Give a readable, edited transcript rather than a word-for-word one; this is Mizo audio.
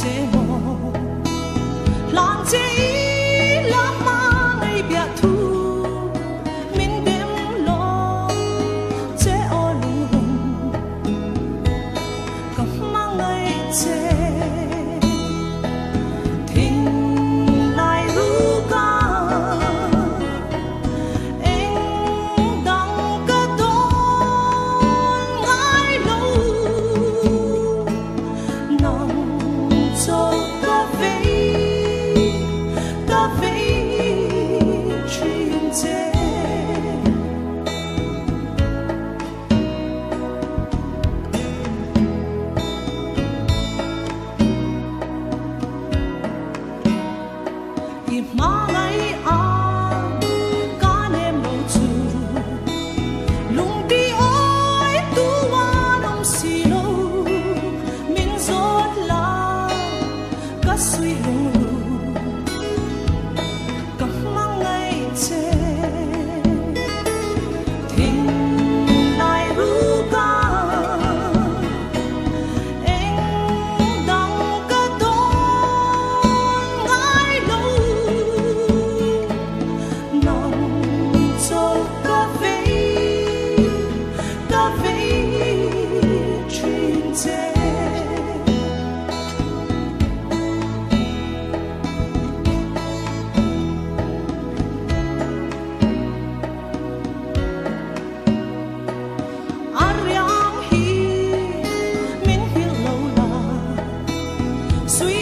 che maw? Hlan che ila hmangaih biahthu min dem lo che aw lungrun ka hmangaih che. Thinlai ruka eng dang ka dawn ngai lo, nang chawh ka vei, ka vei thin che. I hmangaih ang ka nem lo chu lungti awi tu an awm si lo, min zawt la ka sui lunglu ka hmangaih che. Thinlai ruka eng dang ka dawn ngai lo, nang chawh ka vei, ka vei thin che. A riang hi min hrilh lo la, sui